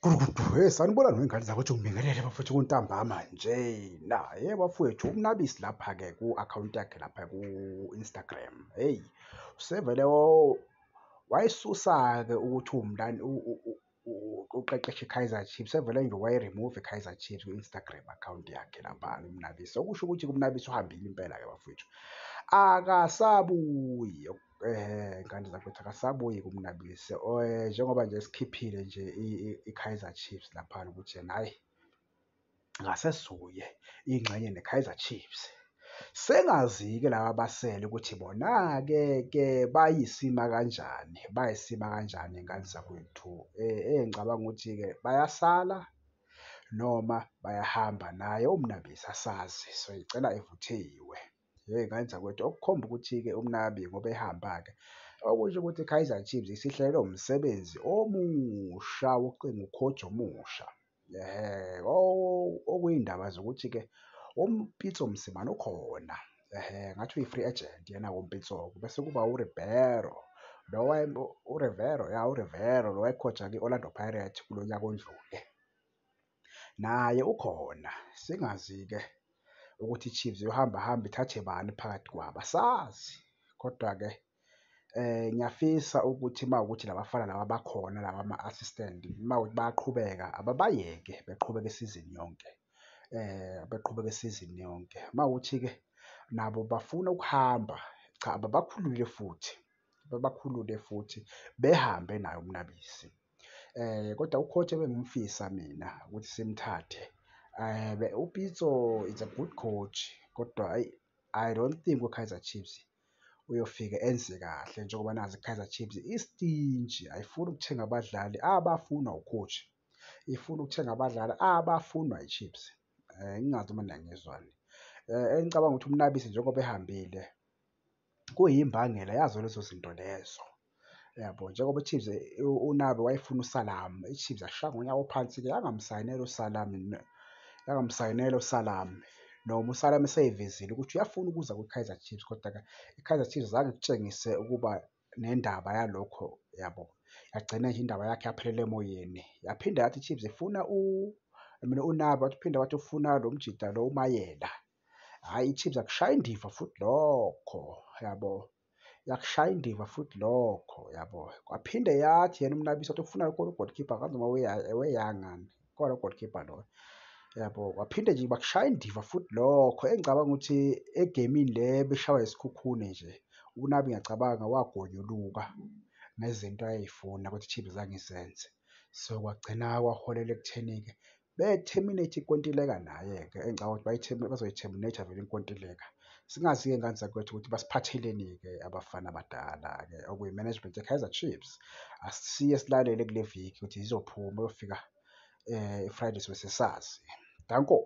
Gurugudu, hey sanibonani wey'ngane zakwethu, ngibingelele bafowethu kuntambama nje na. Ye bafowethu, uMnabisi lapha-ke ku-akhawunti yakhe lapha ku-Instagram, hheyi, usevele wayisusa-ke ukuthi uqeqesha i-Kaizer Chiefs, sevele nje wayi-remove i-Kaizer Chiefs kwi-Instagram akhawunti yakhe laphana uMnabisi. Okusho ukuthi-ke uMnabisi uhambile impela-ke bafowethu, akasabuyi. Ngane zakwethu, akasabuyi-ke uMnabisi njengoba nje esikhiphile nje i-Kaizer Chiefs laphana ukuthi yena hhayi, akasesuye ingxenye ne-Kaizer Chiefs. Sengazi-ke laba abasele ukuthi bona-ke ke bayisima kanjani, bayisima kanjani iy'ngane zakwethu. Engicabanga ukuthi-ke bayasala noma bayahamba naye uMnabisi asazi, soyicela ivuthiwe. Yey'ngane zakwethu, okukhomba ukuthi-ke uMnabi ngoba ehamba-ke okusho ukuthi i-Kaizer Chiefs isihlelelwe umsebenzi omusha wokucinga u-coach omusha. Ehhe, okuyindaba zokuthi-ke uMpitso Mosimane ukhona, ehhe, ngathi uyi-free agent yena-ke uMpitso-ke. Bese kuba uRibeiro lo uRivero, ya uRivero lo waye-coach-a i-Orlando Pirates kulo nyaka ondlule, naye ukhona. Singazi-ke ukuthi i-Chiefs iyohamba hambe ithathe bani phakathi kwabo, asazi. Kodwa-ke ngiyafisa ukuthi uma kuwukuthi la bafana laba bakhona laba ama-assistant, uma kuwukuthi bayaqhubeka ababayeke beqhubeke isizini yonke, beqhubeke isizini yonke. Uma kuwukuthi-ke nabo bafuna ukuhamba, cha ababakhulule futhi, babakhulule futhi behambe naye uMnabisi. Kodwa u-coach ebengimfisa mina ukuthi simthathe uPitso is a good coach kodwa hhayi, I don't think kwi-Kaizer Chiefs uyofika enze kahle njengoba nazi i-Kaizer Chiefs istinji, ayifuni ukuthenga abadlali abafunwa u-coach, ifuna ukuthenga abadlali abafunwa i-Chiefs. Ngingazi noma niyangizwa-ke. Engicabanga ukuthi uMnabisi njengoba ehambile kuyimbangela yazo lezo zinto lezo, uyabo? Njengoba i-Chiefs uNabi wayefuna uSalam, i-Chiefs yashaya ngonyawo phansi-ke yangamsayinela uSalam, yangamsayinela uSalam. Noma uSalam eseyivezile ukuthi uyafuna ukuza kwi-Kaizer Chiefs kodwa-ke i-Kaizer Chiefs zange ikutshengise ukuba nendaba yalokho, yabo. Yagcina nje indaba yakhe yaphelela emoyeni. Yaphinde yathi i-Chiefs ifuna I mean uNabi waphinde wathi ufuna lo mjita lo uMayela. Hhayi i-Chiefs yakushaya indiva futhi lokho, yabo. Yakushaya indiva futhi lokho, yabo. Kwaphinde yathi yena uMnabisi wathi ufuna u-goalkeeper, angazi noma weyangani, kodwa u-goalkeeper loyo, yabo. Kwaphinde nje bakushaya indiva futhi lokho engicabanga ukuthi egemini le ebishawa iSikhukhune nje, uNabi ngiyacabanga wagonyuluka ngezinto ayey'funa kodwa i-Chiefs zange izenze. So kwagcina kwaholela ekutheni-ke be-terminate inkontileka naye-ke engicabanga ukuthi bazoyi-terminate vele inkontileka. Singazi-ke ngane zakwethu ukuthi basiphatheleni-ke abafana abadala-ke okuyi-management ye-Kaizer Chiefs. Asiye silalele kule viki ukuthi izophuma iyofika i-Friday sobe sesazi. Danko.